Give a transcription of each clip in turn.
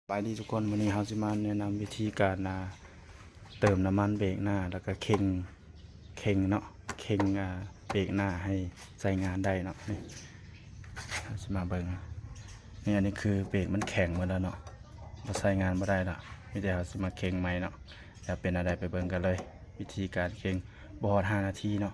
ສະບາຍດີທຸກຄົນ, ມື້ນີ້ເຮົາຊິມາແນະນຳວິທີການ ອ່າ ເຕີມນ້ຳມັນເບກໜ້າ ແລ້ວກະເຄັ່ງ ເຄັ່ງເນາະ ເຄັ່ງ ອ່າ ເບກໜ້າໃຫ້ໃຊ້ງານໄດ້ເນາະ. ນີ້ເຮົາຊິມາເບິ່ງ ນີ້ ອັນນີ້ຄືເບກມັນແຂງໝົດແລ້ວເນາະ ບໍ່ໃຊ້ງານບໍ່ໄດ້ລະ. ມີແຕ່ເຮົາຊິມາເຄັ່ງໃໝ່ເນາະ. ແລ້ວເປັນແນວໃດໄປເບິ່ງກັນເລີຍ ວິທີການເຄັ່ງ ບໍ່ຮອດຫ້ານາທີເນາະ.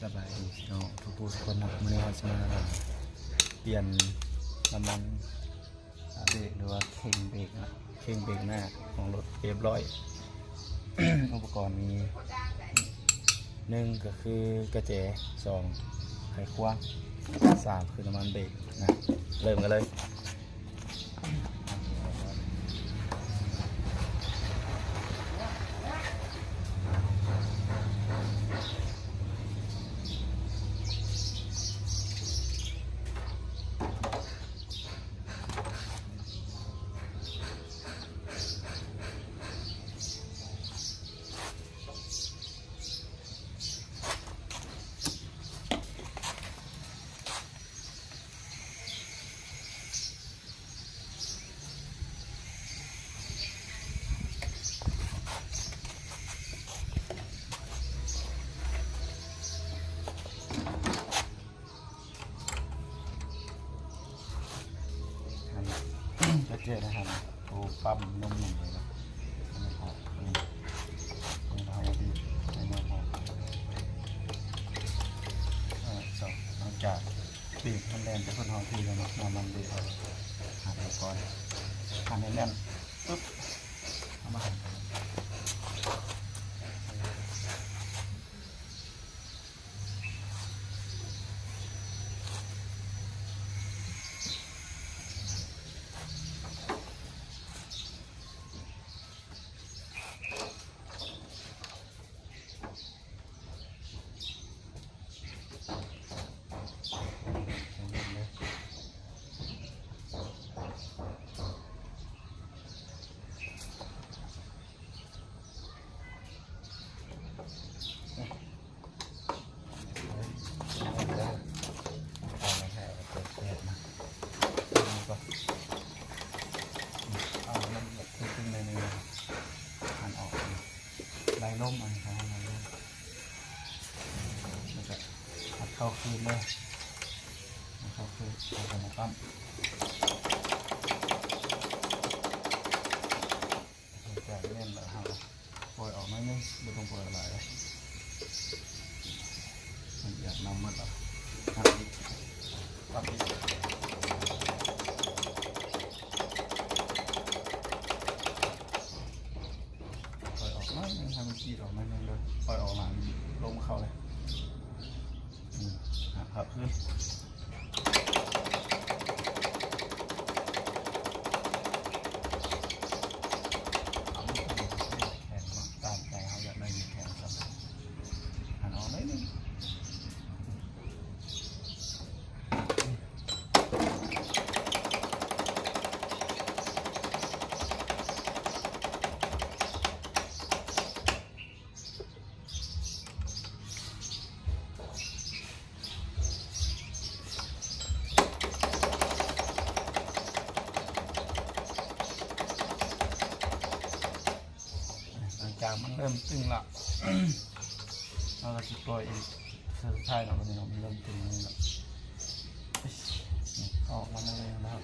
ສະບາຍດີພີ່ນ້ອງທຸກຜູ້ທຸກຄົນເນາະ. ມື້ນີ້ເຮົາຊິມາປ່ຽນນ້ຳມັນ ອ່າ ເບກ ຫຼືວ່າເຄັ່ງເບກເນາະ ເຄັ່ງເບກໜ້າຂອງລົດເອັບຮ້ອຍ. ອຸປະກອນມີ ໜຶ່ງ ກໍຄືກະແຈ, ສອງ ໄຂຄວງ, ສາມ ຄືນ້ຳມັນເບກນະ. ເລີ່ມກັນເລີຍ. ຫັ້ນ ຈະເຈີນະຫັ້ນ ໂຕປ້ຳນົມໃຫຍ່ເນາະ. ອັນນີ້ເຮົາ ອັນນີ້ເຮົາມາບີບໃຫ້ແນວພໍ ເອີ ເຈົ້າ ຫຼັງຈາກບີບມັນແລ່ນໄປເພິ່ນເຮົາທີ່ແລ້ວເນາະ ນ້ຳມັນເບກເອົາ ຫັນໃຫ້ກ່ອນ ຫັນໃຫ້ແໜ້ນ ປຶບ ເອົາມາຫັນ. ໄລ່ລົມ ອັນນີ້ເຂົາເອີ້ນໄລ່ລົມ ແລ້ວກະອັດເຂົ້າຄືນເລີຍ ອັດເຂົ້າຄືນ ແລ້ວກະມາປ້ຳ. ຈາກແໜ້ນແລ້ວເຮົາປ່ອຍອອກໜ້ອຍໜຶ່ງ ບໍ່ຕ້ອງປ່ອຍຫຼາຍເດ້ ມັນຢາກນຳໝົດລະ ຮັບອີກ ປັບອີກ ປ່ອຍອອກໜ້ອຍໜຶ່ງ ໃຫ້ມັນກຣີດອອກໜ້ອຍໜຶ່ງເດີ ປ່ອຍອອກຫຼາຍລົມເຂົ້າເລີຍ. ອືມ ຫາພັບຄືນ ເອົາມັນເປັນແຂງເນາະ ຕາມໃຈເຮົາຢາກໄດ້ມີແຂງສ່ຳໃດ ຫັນອອກໜ້ອຍໜຶ່ງ. ຫຼັງຈາກມັນເລີ່ມຕຶງລະ ເຮົາກະຊິປ່ອຍອີກ ສຸດທ້າຍເນາະ ບາດນີ້ເນາະ ມັນເລີ່ມຕຶງແລ້ວ ອອກມາໜ້ອຍໜຶ່ງແລ້ວ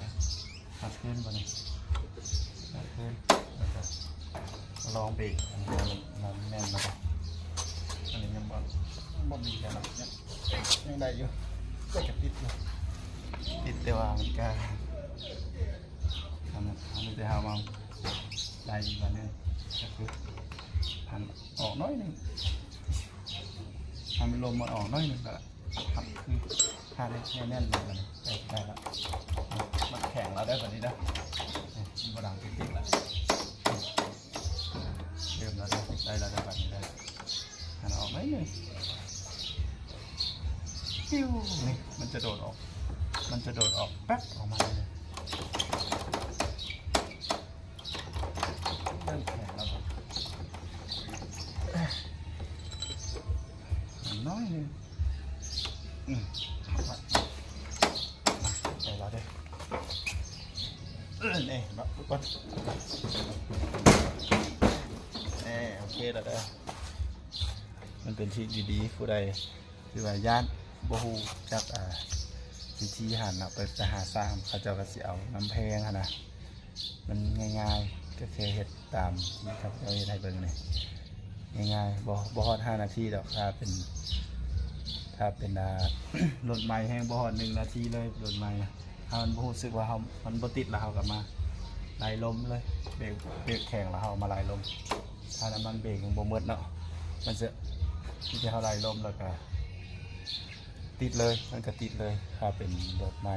ຮັດຄືນບາດນີ້ ຮັດຄືນ ແລ້ວກະລອງເບກ ອັນນີ້ມັນແໜ້ນແລ້ວ ອັນນີ້ຍັງບໍ່ ບໍ່ດີແລ້ວ ຍັງ ຍັງໄດ້ຢູ່ ກໍຈະຕິດຢູ່ ຕິດ ແຕ່ວ່າມັນກະ ອັນນີ້ ອັນນີ້ແຕ່ເຮົາມາໄດ້ອີກບາດໜຶ່ງ ກໍຄືຫັນອອກໜ້ອຍໜຶ່ງ ໃຫ້ມັນລົມມັນອອກໜ້ອຍໜຶ່ງ ກໍ ຄັບຄື ຖ້າໄດ້ແໜ້ນໆ ແລ້ວບາດນີ້ ເອີ ໄດ້ລະ ມັນແຂງແລ້ວເດີ ບາດນີ້ເດີ ນີ້ ມັນບໍ່ດັງຕິກໆ ລະ. นี่ ปิ้ว นี่ มันจะโดดออก มันจะโดดออกแป๊บออกมาเลย เริ่มแข็งแล้วครับ น้อยหนึ่ง อืม ไปแล้วเด้อ เออ นี่ มาก่อน เออ โอเคแล้วเด้อ มันเป็นทริคดีๆ ผู้ใดที่ว่าย้านบ่ฮู้จัก อ่า วิธีหั่นเนาะ ไป ไปหาสั่ง เขาเจ้าก็สิเอานำแพงหั้นนะ มันง่ายๆ ก็แค่เฮ็ดตามที่เขาเจ้าเฮ็ดให้เบิ่งนี่ ง่ายๆ บ่ บ่ฮอดห้านาทีดอก ถ้าเป็น ถ้าเป็น อ่า รถใหม่แฮงบ่ฮอดหนึ่งนาทีเลย รถใหม่นะ ถ้ามันบ่รู้สึกว่าเฮา มันบ่ติดแล้ว เฮาก็มาไล่ลมเลย เบรก เบรกแข็งแล้วเฮามาไล่ลม ถ้าน้ำมันเบรกยังบ่หมดเนาะ มันจะ ที่เฮาไล่ลมแล้วก็ติดเลย มันก็ติดเลย ถ้าเป็นรถใหม่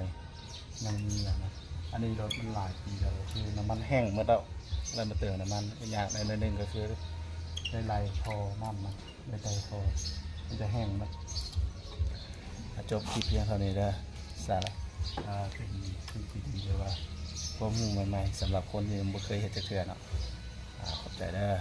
ยังมีอะนะ อันนี้รถมันหลายปีแล้ว คือน้ำมันแห้งหมดแล้ว แล้วมาเติมน้ำมัน อีกอย่างหน่อยหนึ่งก็คือได้ไล่ท่อน้ำมัน ได้ไล่ท่อ มันจะแห้งหมด อ่ะ จบคลิปเพียงเท่านี้เด้อ สาระ อ่า เป็นคลิปดีๆ หรือว่าความรู้ใหม่ๆ สำหรับคนที่ยังบ่เคยเฮ็ดจักเทื่อเนาะ อ่า ขอบใจเด้อ